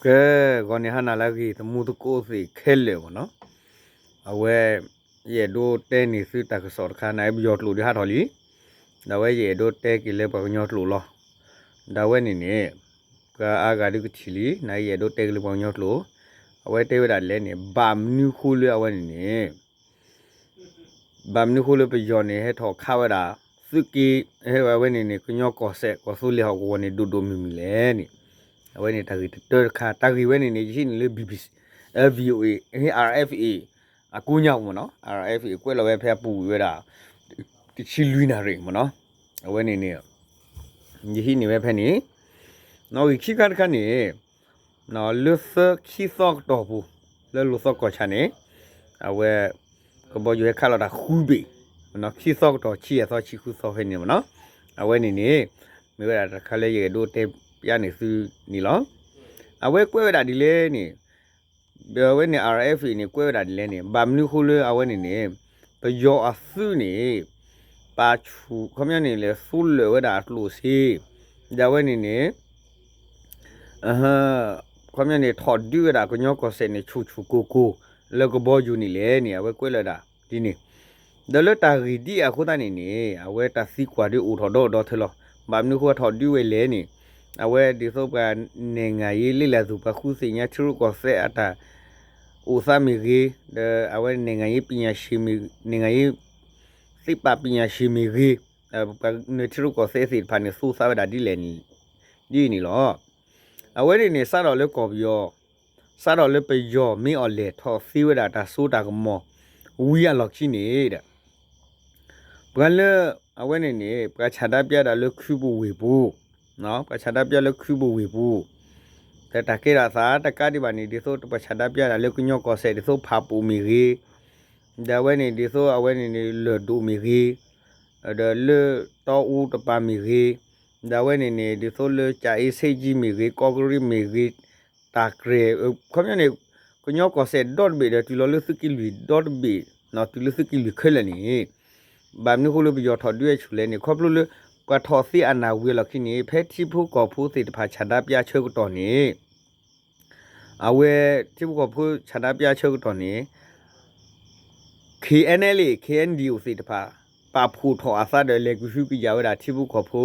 ကဲ, ဂီၤန့ၣ်ဟါနၤလၢအဂ့ၤ သမူသကိးသ့ၣ်ခဲလၢာ်မ့ၢ်နီၤ, အဝဲ ယအဲၣ်ဒိးတဲန့ၢ်သုတၢ်ကစီၣ်တခါ နအံၤပယီၤကျိာ်ဒုးဟးထီၣ်လံ, ဒီးအဝဲယအဲၣ်ဒိးတဲက့ၤလၢပှၤကညီကျိာ်လီၤ. ဒီးအဝဲန့ၣ်န့ၣ် ပှၤအါဂၤဒုးကထံၣ်လံ နအံၤယအဲၣ်ဒိးတဲက့ၤလၢပှၤကညီကျိာ်, အဝဲတဲဝဲဒၣ်ဒ်လဲၣ်န့ၣ် ဘၣ်မနုၤဃိလၢအဝဲန့ၣ်န့ၣ် ဘၣ်မနုၤဃိလၢပယီၤန့ၣ် ဟဲထီၣ်ခးဝဲဒၣ် သုးက့ ဟဲဝဲန့ၣ်န့ၣ် ကညီကီၢ်စဲၣ် ကီၢ်သူလ့ၤဟီၣ်ကဝီၤန့ၣ် ဒိၣ်ဒိၣ်မုၢ်မုၢ်လဲၣ်န့ၣ်, အဝဲန့ၣ်တၢ်ဂ့ၢ်တတၢတခါ တၢ်ဂ့ၢ်ဝဲန့ၣ်န့ၣ် ယဟံးန့ၢ်လၢ ဘီဘီစီ VOA RFA အကိးညါပူၤမ့ၢ်နီၤ, RFA ကွဲးလီၤဝဲဖဲအပူၤကွံာ်ဝဲဒၣ် တဆံလွံၢ်နၣ်ရံၣ်မ့ၢ်နီၤ, အဝဲန့ၣ်န့ၣ် ယဟံးန့ၢ်ဝဲဖဲန့ၣ်, နီၣ်ဂံၢ်ခံခါတခါန့ၣ် လၢသၢခံသီကတီၢ်ပူၤ လၢလိာ်သီကီၢ်ဆၣ်န့ၣ် အဝဲ ကဘီယူၤဟဲခးလီၤတၢ်ဃုဘ့ၣ်, ခံသီကတီၢ် ဆံယဲၢ်သီ ဆံဃုသီဖဲန့ၣ်မ့ၢ်နီၤ, အဝဲန့ၣ်န့ၣ် မ့ၢ်ဝဲဒၣ်တၢ်တခါလၢယအဲၣ်ဒိးတဲပျါန့ၢ်သုန့ၣ်လီၤ. အဝဲကွဲးဝဲဒၣ်ဒ်လဲၣ်န့ၣ် ဒီးအဝဲန့ၣ် RFA န့ၣ် ကွဲးဝဲဒၣ်ဒ်လဲၣ်န့ၣ် ဘၣ်မနုၤဃိလၢအဝဲန့ၣ်န့ၣ် ပယီၤအသုးန့ၣ် ပာ်ဆူၣ် ခီပညီန့ၣ် လဲၤသူလၢာ်ဝဲဒၣ်အကျိၣ်စ့, ဒီးအဝဲန့ၣ်န့ၣ် ခီပညီန့ၣ် ထီၣ်ဒုးဝဲဒၣ်ကညီကီၢ်စဲၣ်န့ၣ် ဆူၣ်ဆူၣ်ကိၢ်ကိၢ် လၢကဘီယူၤန့ၣ်လဲၣ်န့ၣ် အဝဲကွဲးလီၤဒၣ်ဒ်န့ၣ်, ဒီးလၢတၢ်ဂ့ၢ်ဒ်အံၤအဃိသတးန့ၣ်န့ၣ် အဝဲတၢ်သံကွၢ်ဒုးအိၣ်ထီၣ်ဒီဒီထၢလီၤ. ဘၣ်မနုၤဃိထီၣ်ဒုးဝဲလဲၣ်န့ၣ် အဝဲဒ်သိးပှၤ နဲၣ်ငၤယ့လ့လၢ်သူၣ် ပှၤဃုသ့ၣ်ညါထံရူၢ်ကီၢ်သဲးအတၢ်အိၣ်သးမ့ၢ်ဂ့ၤ, ဒီးအဝဲနဲၣ်ငၤယ့ပညာရှင်မ့ၢ် နဲၣ်ငၤယ့ သ့ၣ်ပာ်ပညာရှင်မ့ၢ်ဂ့ၤ, ပှၤနုာ်ထံရူၢ်ကီၢ်သဲးသ့ၣ်တဖၣ်န့ၣ် သူသးဝဲဒၣ်ဒ်လဲၣ်န့ၣ် ဒ်အံၤန့ၣ်လီၤ. အဝဲန့ၣ်န့ၣ် စးထီၣ်လၢကီၢ်ပယီၤ စးထီၣ်လၢပယီၤမ့ၢ်အီၤလဲၤထီၣ်သ့ဝဲဒၣ်တၢ်စိတၢ်ကမီၤ ဝံၤအလီၢ်ခံန့ၣ်ဒီး ပှၤလၢ အဝဲန့ၣ်န့ၣ် ပှၤဆန္ဒပြတၢ်လၢခုပူၤဝ့ၢ်ပူၤ, ပှၤဆန္ဒပြလၢခုပူၤဝ့ၢ်ပူၤ, ဒီးတၢ်ကဲထီၣ်အသးတကးဒံးဘၣ်န့ၣ် ဒ်သိးပှၤဆန္ဒပြတၢ်လၢကညီကီၢ်စဲၣ် ဒ်သိးဖးပူၤမ့ၢ်ဂ့ၤ, ဒီးအဝဲန့ၣ် ဒ်သိးအဝဲန့ၣ်န့ၣ် လၢၢ်ဒိၣ်မ့ၢ်ဂ့ၤ, ဒီးလၢတီအူတပၤမ့ၢ်ဂ့ၤ, ဒီးအဝဲန့ၣ်န့ၣ် ဒ်သိးလၢကၠၤအ့ဆ့ကၠံမ့ၢ်ဂ့ၤ ကီၢ်ကရံၣ်မ့ၢ်ဂ့ၤ, တၢ်ကြဲၢ် ခီပညီန့ၣ် ကညီကီၢ်စဲၣ်ဒီတဘ့ၣ်ဒီး တုၤလီၤလၢသုးက့လွံၢ်ဒီတဘ့ၣ်, တုၤလၢသုးက့လွံၢ်ခဲလၢာ်န့ၣ် ဘၣ်မနုၤဃိလၢပယီၤထီၣ်ဒုးဝဲဆူၣ်လဲၣ်န့ၣ် ခီဖျိလၢ ပှၤထီၣ်သ့အနၢ်ဝံၤအလီၢ်ခံန့ၣ် ဖဲထံဖိကီၢ်ဖိသ့ၣ်တဖၣ်ဆန္ဒပြဆၢကတီၢ်န့ၣ် အဝဲ ထံဖိကီၢ်ဖိဆန္ဒပြဆၢကတီၢ်န့ၣ် KNLA KNDO သ့ၣ်တဖၣ် ပာ်ဖှိၣ်ထီၣ်အသးဒီး လဲၤကဟုကယာ်ဝဲဒၣ်ထံဖိကီၢ်ဖိ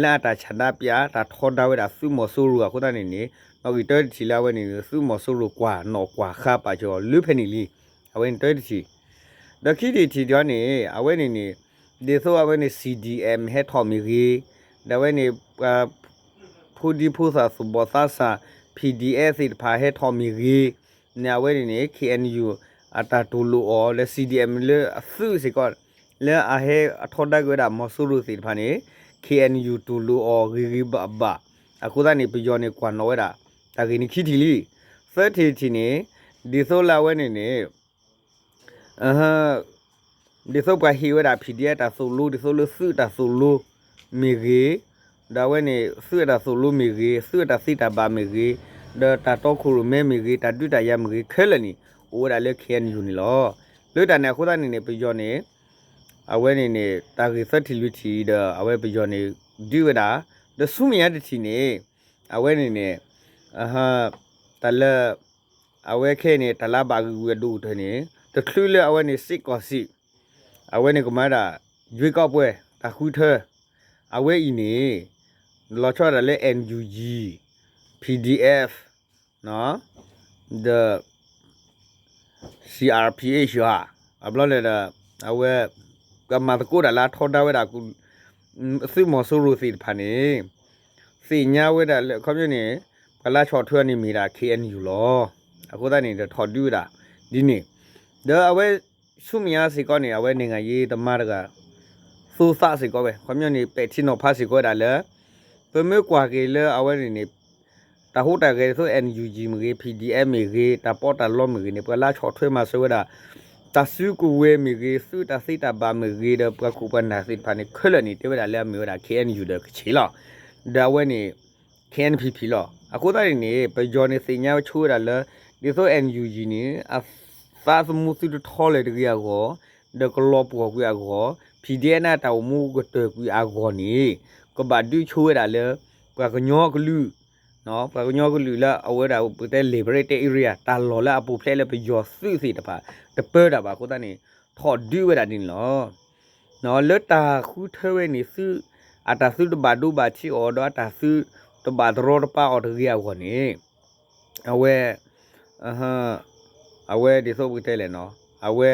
လၢအတၢ်ဆန္ဒပြ တၢ်ထီဒါဝဲဒၣ်သုးမီၤစိရိၤအဃိသတးန့ၣ်န့ၣ် နီၣ်ဂံၢ်တၢတထံၣ်လၢအဝဲန့ၣ် သုးမီၤစိရိၤကွၢ်နီၣ်ကွၢ်ဃါပာ်စၢၤအီၤလၢဖဲန့ၣ်လံ. အဝဲန့ၣ်တၢတထံၣ် ဒီးခံထံၣ်တထံၣ်ဒီးန့ၣ် အဝဲန့ၣ်န့ၣ် ဒ်သိးအဝဲန့ၣ် CDM ဟဲထီၣ်မ့ၢ်ဂ့ၤ, ဒီးအဝဲန့ၣ် ပှၤ ဖိဒံဖိသၣ်သူၣ်ဘီၣ်သးစၢ် PDF သ့ၣ်တဖၣ်ဟဲထီၣ်မ့ၢ်ဂ့ၤ, န့ၣ်အဝဲန့ၣ်န့ၣ် KNU အတၢ်တူၢ်လိာ်အီၤလၢ CDM လၢအသုးစ့ၢ်ကီး လၢအဟဲအထီဒါက့ၤဝဲဒၣ်မီၤစိရိၤသ့ၣ်တဖၣ်န့ၣ် KNU တူၢ်လိာ်အီၤဂ့ၤဂ့ၤဘၣ်ဘၣ်, အဃိသတးန့ၣ် ပယီၤန့ၣ်ကွၢ်နီၣ်ဝဲဒၣ် တၢ်ဂ့ၢ်န့ၣ်ခံထံၣ်လံ. သၢထံၣ်တထံၣ်န့ၣ် ဒ်သိးလၢအဝဲန့ၣ်န့ၣ် ဒ်သိးပှၤဟ့ၣ်ဝဲဒၣ် PDF တၢ်သိၣ်လိ ဒ်သိးလၢသုးတၢ်သိၣ်လိမ့ၢ်ဂ့ၤ, ဒီးအဝဲန့ၣ် သုးအတၢ်သိၣ်လိမ့ၢ်ဂ့ၤ, သုးအတၢ်သ့တၢ်ဘၣ်မ့ၢ်ဂ့ၤ, ဒီးတၢ်တီခိၣ်ရိၣ်မဲမ့ၢ်ဂ့ၤ, တၢ်ဒုးတၢ်ယၤမ့ၢ်ဂ့ၤ ခဲလၢာ်န့ၣ် အိၣ်ဝဲဒၣ်လၢ KNU န့ၣ်လီၤ. လၢတၢ်န့ၣ်အဃိသတးန့ၣ်န့ၣ် ပယီၤန့ၣ် အဝဲန့ၣ်န့ၣ် တၢ်ဂ့ၢ်သၢထံၣ်လွံၢ်ထံၣ်ဒီး အဝဲပယီၤန့ၣ် ဒုးဝဲဒၣ်, ဒီးဆူမဲာ်ညါတထံၣ်န့ၣ် အဝဲန့ၣ်န့ၣ် တၢ်လၢ အဝဲခဲအံၤန့ၣ် တၢ်လၢအဘၣ်ဂံၢ်ဂူာ်အဒိၣ်ကတၢၢ်န့ၣ် တချုးလၢအဝဲန့ၣ် စ့ၢ်ကီးစ့ၢ် အဝဲန့ၣ်ကမၤဒၣ် ရွေးကောက်ပွဲ တၢ်ဃုထၢ အဝဲအံၤန့ၣ် လီၤဆီဒၣ်တၢ်လၢ NUG, PDF, ဒီး CRPH ဧါ, အဘျီလဲၣ်ဒီး အဝဲ ကမၤသကိးတၢ်လၢအထီဒါဝဲဒၣ် သုးမီၤစိရိၤသ့ၣ်တဖၣ်န့ၣ် သ့ၣ်ညါဝဲဒၣ်လၢ ခီပညီန့ၣ် ပှၤလၢဆီၣ်ထွဲအီၤန့ၣ်မ့ၢ်ဒၣ် KNU လီၤ. အဃိသတးန့ၣ်ဒီးထီၣ်ဒုးဝဲဒၣ်ဒ်န့ၣ်, ဒီးအဝဲ ဆူမဲာ်ညါစ့ၢ်ကီးန့ၣ် အဝဲ နိုင်ငံရေးသမား တဂၤ သူသးစ့ၢ်ကီးဝဲ ခီပညီန့ၣ် ပဲာ်ထံနီၤဖးစ့ၢ်ကီးဝဲဒၣ်လၢ ပမ့ၢ်ကွၢ်က့ၤလၢအဝဲန့ၣ်န့ၣ် တၢ်ဟူးတၢ်ဂဲၤဒ်သိး NUG မ့ၢ်ဂ့ၤ, PDF မ့ၢ်ဂ့ၤ, တၢ်ပီးတၢ်လီမ့ၢ်ဂ့ၤန့ၣ် ပှၤလၢဆီၣ်ထွဲမၤစၢၤဝဲဒၣ် တၢ်စုကဝဲၤမ့ၢ်ဂ့ၤ, သုးတၢ်သ့တၢ်ဘၣ်မ့ၢ်ဂ့ၤ ဒီးပှၤခိၣ်ပှၤနၢ်သ့ၣ်တဖၣ်န့ၣ် ခဲလၢာ်န့ၣ် တဲဝဲဒၣ်လၢအမ့ၢ်ဝဲဒၣ် KNU ဒီးကချ့ၣ်လီၤ. ဒီးအဝဲန့ၣ် KNPP လီၤ. အဃိသတးန့ၣ်န့ၣ် ပယီၤန့ၣ်သ့ၣ်ညါဆိဝဲဒၣ်လၢ ဒ်သိး NUG န့ၣ် အသးသမူသုတထီလၢၤတဂ့ၤအဂီၢ်, ဒီးကလီၤပှီၢ်ကွံာ်အဂီၢ်, PDF န့ၣ် တၢ်အိၣ်မူကတၢၢ်ကွံာ်အဂီၢ်န့ၣ် ကဘၣ်ဒုးဆိဝဲဒၣ်လၢ ပှၤကညီကလုာ် ပှၤကညီကလုာ်လၢအဝဲဒၣ်ပတဲ liberate area တၢ်လီၢ်လၢအပူၤဖျဲးလၢပယီၤသုးသ့ၣ်တဖၣ် တပၢတၢ်ဘၣ်အဃိသတးန့ၣ် ထီၣ်ဒုးဝဲဒၣ်ဒ်န့ၣ်လီၤ. လၢတၢ်ဃုထၢဝဲန့ၣ် သု အတၢ်သုတဘၣ်ဒိဘၣ်ထံးအီၤ ဒီးအတၢ်သုတဘၣ်တရီတပါအီၤတဂ့ၤအဂီၢ်န့ၣ် အဝဲ အဝဲဒ်သိးပကတဲလဲၣ်နီၤ အဝဲ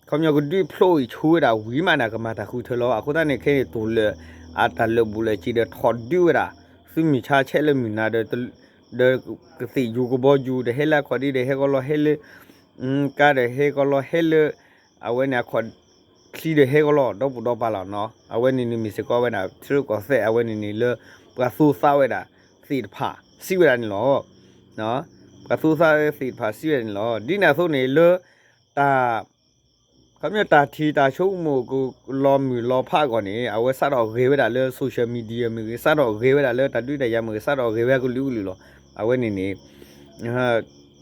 ခီပညီကဒုးဖျိအံၤဆူဝဲဒၣ်ဝံၤမးန့ၣ် ကမၤတၢ်ဃုထၢလီၤ. အဃိသတးန့ၣ် ခဲအံၤန့ၣ် တိၢ်လၢာ်အတၢ်လၢာ်ဘူၣ်လၢာ်စ့ဒီး ထီၣ်ဒုးဝဲဒၣ် သုမုၢ်ဆါဆဲးလၢမုၢ်နၤဒီး ဒီးကသ့ၣ်ယူၤကဘီယူၤဒီး ဟဲလၢအခီၣ်ဒ့ဒီး ဟဲကီလီၤ ဟဲလၢ ကါဒီးဟဲကီလီၤ ဟဲလၢ အဝဲန့ၣ်အခီၣ်ချံဒီး ဟဲကီလီၤ ဒီပူၤဒီပၤလီၤနီၤ. အဝဲန့ၣ်န့ၣ်မ့ၢ်စ့ၢ်ကီးဝဲဒၣ် ထံရူၢ်ကီၢ်သဲး အဝဲန့ၣ်န့ၣ်လၢ ပှၤသူသးဝဲဒၣ်သ့ၣ်တဖၣ် စံးဝဲဒၣ်န့ၣ်လီၤ. ပှၤသူသးဝဲသ့ၣ်တဖၣ် စံးဝဲဒၣ်န့ၣ်လီၤ. ဒ်န့ၣ်အသိးန့ၣ် လၢတၢ် ခီပညီတၢ်ထံၣ်တၢ်ဆိကမိၣ်ကလီၤမုၢ်လီၤဖးအဂီၢ်န့ၣ် အဝဲစးထီၣ်ဂဲၤဝဲဒၣ်လၢ social media မ့ၢ်ဂ့ၤ, စးထီၣ်ဂဲၤဝဲဒၣ်လၢ တၢ်ဒုးတၢ်ယၤမ့ၢ်ဂ့ၤ, စးထီၣ်ဂဲၤဝဲကလုာ်ကလုာ်လီၤ. အဝဲန့ၣ်န့ၣ်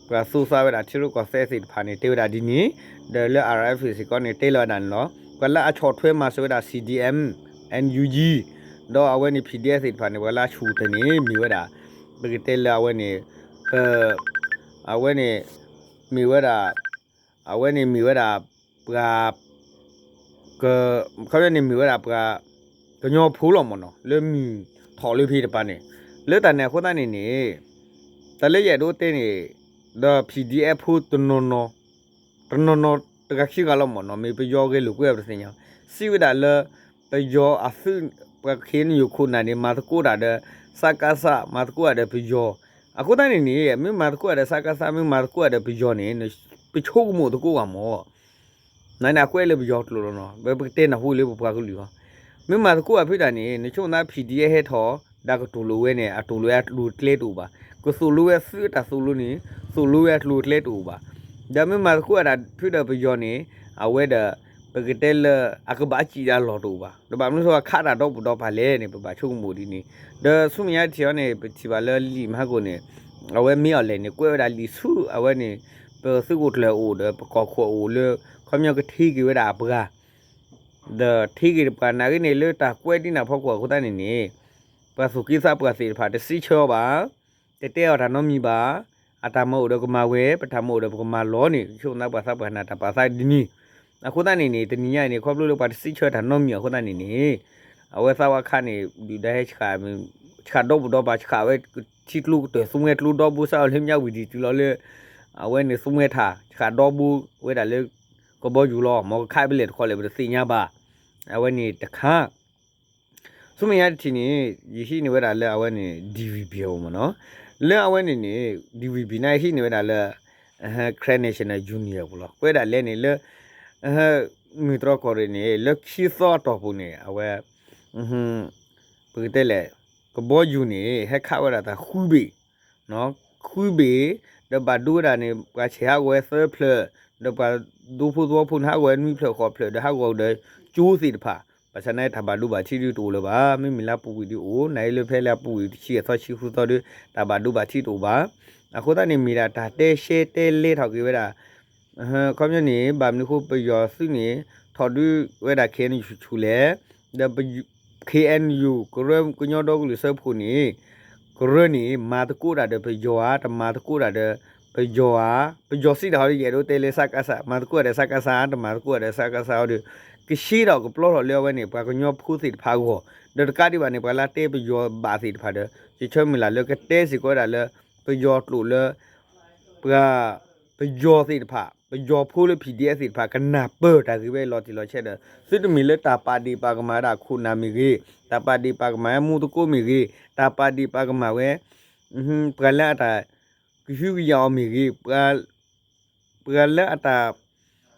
ပှၤသူသးဝဲဒၣ် ထံရူၢ်ကီၢ်သဲးသ့ၣ်တဖၣ်န့ၣ် တဲဝဲဒၣ်ဒ်န့ၣ်, ဒီးလၢ RFA စ့ၢ်ကီးန့ၣ် တဲလီၤဝဲဒၣ်န့ၣ်လီၤ. ပှၤလၢအဆီၣ်ထွဲမၤစၢၤဝဲဒၣ် CDM, NUG, ဒီးအဝဲန့ၣ် PDF သ့ၣ်တဖၣ်န့ၣ် ပှၤလၢအဆူၣ်တၢ်န့ၣ် မ့ၢ်ဝဲဒၣ် ပကတဲလၢအဝဲန့ၣ် ပ အဝဲန့ၣ် မ့ၢ်ဝဲဒၣ် အဝဲန့ၣ်မ့ၢ်ဝဲဒၣ် ပှၤ ခီပညီန့ၣ်မ့ၢ်ဝဲဒၣ်ပှၤ ကညီဖိလီၤမ့ၢ်နီၤ လၢမုၢ်ထီၣ်လၢဖဲတပၤန့ၣ်, လၢတၢ်န့ၣ်အဃိသတးန့ၣ်န့ၣ် တၢ်လၢယအဲၣ်ဒိးတဲန့ၣ် ဒီး PDF ဖိတနီၤနီၤ တနီၤနီၤတဂၤခံဂၤလီၤမ့ၢ်နီၤ မ့ၢ်ပယီၤဂဲၤလိာ်ကွဲပတသ့ၣ်ညါ, စံးဝဲဒၣ်လၢ ပယီၤအသုး ပှၤ KNU ခိၣ်နၢ်န့ၣ် မၤသကိးတၢ်ဒီး စကစ, မၤသကိးတၢ်ဒီးပယီၤ, အဃိသတးန့ၣ်န့ၣ် မ့ၢ်မၤသကိးတၢ်ဒီး စကစ, မ့ၢ်မၤသကိးတၢ်ဒီးပယီၤန့ၣ် ပဆိကမိၣ်သကိးဘၣ်မ့ၢ် နန့ၣ် အကွဲးလၢပယီၤကျိာ်လီၤနီၤ, ပကတဲနၢ်ဟူလၢပပှၤကလုာ်လီၤ. မ့ၢ်မၤသကိးအဖုတၢ်န့ၣ် နဆိကမိၣ်သး PDF ဟဲထီၣ် ဒီးကတိၤလိာ်ဝဲန့ၣ် အတိၤလိာ်ဝဲအကျိၤအကျဲတအိၣ်ဘၣ်. ကသိၣ်လိဝဲသုးအတၢ်သိၣ်လိန့ၣ် သိၣ်လိဝဲအကျိၤအကျဲတအိၣ်ဘၣ်. ဒီးမ့ၢ်မၤသကိးအတၢ်ဖုဒီးပယီၤန့ၣ် အဝဲဒီး ပကတဲလၢ အကဘၣ်စံၣ်တၢ်လီၢ်တအိၣ်ဘၣ်. ဒီးဘၣ်မနုၤအဃိခးတၢ်ဒီပူၤဒီပၤလဲၣ်န့ၣ် ပဘၣ်ဆိကမိၣ်ဒ်န့ၣ်. ဒီးဆူမဲာ်ညါတထံၣ်အံၤန့ၣ် ပထံၣ်ဘၣ်လၢလံာ်မဟါကိၣ်န့ၣ် အဝဲမ့ၢ်အီၤလဲၣ်န့ၣ် ကွဲးဝဲဒၣ်လံာ်ဆူ အဝဲန့ၣ် ပသုးခိၣ်ကျၢၢ်အိၣ်ဒီး ပကီၢ်ခိၣ်အိၣ်လၢ ခီပညီကထံၣ်က့ၤဝဲဒၣ်အပှၤ ဒီးထံၣ်က့ၤတပှၤနာ်က့န့ၣ် လၢတၢ်ကွဲးဒ်န့ၣ်အဖီခိၣ်အဃိသတးန့ၣ်န့ၣ် ပှၤသူၣ်က့သးပှၢ်သ့ၣ်တဖၣ်တစံးဆၢအီၤဘၣ်, တတဲအီၤတၢ်နီတမံၤဘၣ်, အတၢ်မၤအိၣ်ဒီးကမၤဝဲ, ပတၢ်မၤအိၣ်ဒီးပကမၤလီၤန့ၣ် ဆိကမိၣ်သးပှၤသးပှၢ်နာ်တၢ်ပာ်သးဒ်န့ၣ်. အဃိသတးန့ၣ်န့ၣ် တနံၤညါအံၤန့ၣ် ခီဖျိလၢပှၤတစံးဆၢတၢ်နီတမံၤအဃိသတးန့ၣ်န့ၣ် အဝဲသးဝါခါန့ၣ် ဒုၣ်ဒါဟဲဆှး ဆှးဒီပူၤဒီပၤ ဆှးဝဲထံကျိကတၢၢ် သူမှဲကျိဒီဘိ စးအီၤလၢမၠၣ်ဝံၤဒံးတုၤလီၤလၢ အဝဲန့ၣ်သူမှဲထၣ် ဆှးဒီဘိဝဲဒၣ်လၢ ကဘီယူၤလီၤ. မ်ကခးပလဲၣ်တခီလဲၣ် ပတသ့ၣ်ညါဘၣ်. အဝဲန့ၣ်တခါ ဆူမဲာ်ညါတထံၣ်န့ၣ် ယဟံးန့ၢ်ဝဲဒၣ်လၢအဝဲန့ၣ် DVB အမ့ၢ်နီၤ, လၢအဝဲန့ၣ်န့ၣ် DVB န့ၣ် ယဟံးန့ၢ်ဝဲဒၣ်လၢ Karen National Union ပူၤလီၤ. ကွဲးဒၣ်လဲၣ်န့ၣ်လၢ မုၢ်တြီၢ်ကီၢ်ရ့ၣ်န့ၣ် လၢခံသီအတီၢ်ပူၤန့ၣ် အဝဲ ပကတဲလဲၣ် ကဘီယူၤန့ၣ် ဟဲခးဝဲဒၣ်တၢ်ဃုဘ့ၣ် ဃုဘ့ၣ် ဒီးဘၣ်ဒိဝဲဒၣ်န့ၣ် ပှၤဆဲးဟးဂီၤဝဲသၢဖျၢၣ်, ဒီးပှၤဒူဖိသဝီဖိန့ၣ် ဟးဂီၤဝဲနွံဖျၢၣ်ဃိးဖျၢၣ် ဒီးဟးဂီၤဒီးကၠိသ့ၣ်တဖၣ်, ဘၣ်ဆၣ်နာ်က့တၢ်ဘၣ်ဒိဘၣ်ထံးဒုးတအိၣ်လၢၤဘၣ်. မ့မ့ၢ်လၢအပူၤကွံာ်ဒုးအိၣ် နာ်က့လၢဖဲလၢအပူၤကွံာ်တဆံအသီဆံဃုသီဒုး တၢ်ဘၣ်ဒိဘၣ်ထံးတအိၣ်ဘၣ်. အဃိသတးန့ၣ် မ့ၢ်ဒၣ်တၢ်တဲရှဲတဲလဲထီၣ်က့ၤဝဲဒၣ် ခီပညီန့ၣ် ဘၣ်မနုၤအဃိပယီၤသုးန့ၣ် ထီၣ်ဒုးဝဲဒၣ် KNU ဆူၣ်ဆူၣ်လဲၣ်, ဒီး KNU ကရၢကညီဒီကလုာ်စၢဖှိၣ်န့ၣ် ကရၢန့ၣ် မၤသကိးတၢ်ဒီးပယီၤဧါ, တမၤသကိးတၢ်ဒီးပယီၤဧါ, ပယီၤစံးတၢ်ဟီဒီး ယအဲၣ်ဒိးတဲလၢ စကစ, မၤသကိးတၢ်ဒီး စကစ, တမၤသကိးတၢ်ဒီး စကစ ဟီဒီး ကရှဲထီၣ်ကပျီထီၣ်လၢအဝဲန့ၣ် ပှၤကညီဖိသ့ၣ်တဖၣ်အဂီၢ်, ဒီးတကးဒံးဘၣ်န့ၣ် ပှၤလၢအတဲပယီၤဘၣ်သ့ၣ်တဖၣ်ဒီး ယဆၢမုၢ်လၢ်လၢကတဲစ့ၢ်ကီးဝဲဒၣ်လၢ ပယီၤကျိာ်လၢ ပှၤ ပယီၤသ့ၣ်တဖၣ် ပယီၤဖိလၢ PDF သ့ၣ်တဖၣ် ကနၢ်ပၢၢ်တၢ်ဂ့ၢ်ဝဲလီၤတံၢ်လီၤဆဲးဒီး သုတမ့ၢ်လၢတၢ်ပာ်ဒ့ၣ်ပာ်ကမၣ်ဝဲဒၣ်ခိၣ်နၢ်မ့ၢ်ဂ့ၤ, တၢ်ပာ်ဒ့ၣ်ပာ်ကမၣ်ဝဲမူသကိးမ့ၢ်ဂ့ၤ, တၢ်ပာ်ဒ့ၣ်ပာ်ကမၣ်ဝဲ ပှၤလၢအတၢ်ကဟုကယာ်အီၤမ့ၢ်ဂ့ၤ, ပှၤလၢအတၢ်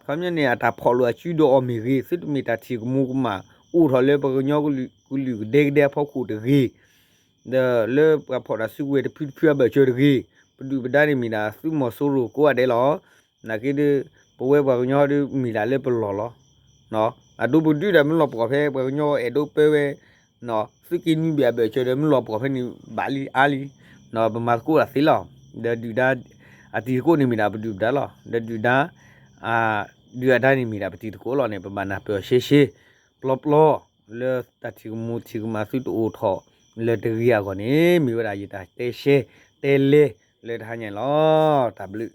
ခီပညီန့ၣ် အတၢ်ဖီၣ်လိာ်အစုဒိၣ်အီၤမ့ၢ်ဂ့ၤ, သုတမ့ၢ်တၢ်ထံၣ်ကမူၤကမၣ် အိၣ်ထီၣ်လၢပှၤကညီကလုာ်ကဒဲကဒဲအဖီခိၣ်တဂ့ၤ, ဒီးလၢပှၤဖီၣ်တၢ်စုကဝဲၤတဖုတဖုအဘၢၣ်စၢၤတဂ့ၤ, ပဒုၣ်ပဒါန့ၣ်မ့ၢ်ဒၣ်သုးမီၤစိရိၤကိးဂၤဒဲးလီၤ. နာ်က့ဒီး ပဝဲပှၤကညီဒီးမ့ၢ်ဒၣ်လၢပလီၢ်လီၤ. အဒိပဒုၣ်ဒီးမ့ၢ်လီၤပှီၢ်ဖဲ ပှၤကညီအဲၣ်ဒိးပၢဝဲ သုးက့နွံဘ့ၣ်အဘၢၣ်စၢၤဒီးမ့ၢ်လီၤပှီၢ်ဖဲန့ၣ်ဘၣ်လံအါလံ, ပမၤသကိးတၢ်သ့လီၤ. ဒီးဒုၣ်ဒါ အတံၤသကိးန့ၣ်မ့ၢ်ဒၣ်ပဒုၣ်ပဒါလီၤ. ဒီးဒုၣ်ဒါ ဒုၣ်ဒါန့ၣ်မ့ၢ်ဒၣ်ပတံၤသကိးလီၤန့ၣ် ပဘၣ်နၢ်ပၢၢ်အီၤရှဲရှဲ ပျီပျီ လၢတၢ်ထံၣ်ကမူၤထံၣ်ကမၣ်သုတအိၣ်ထီၣ် လၢတဂ့ၤအဂီၢ်န့ၣ် မ့ၢ်ဝဲဒၣ်ယတၢ်တဲရှဲတဲလဲလၢတဟါညါလီၤ. တၢ်ဘျုး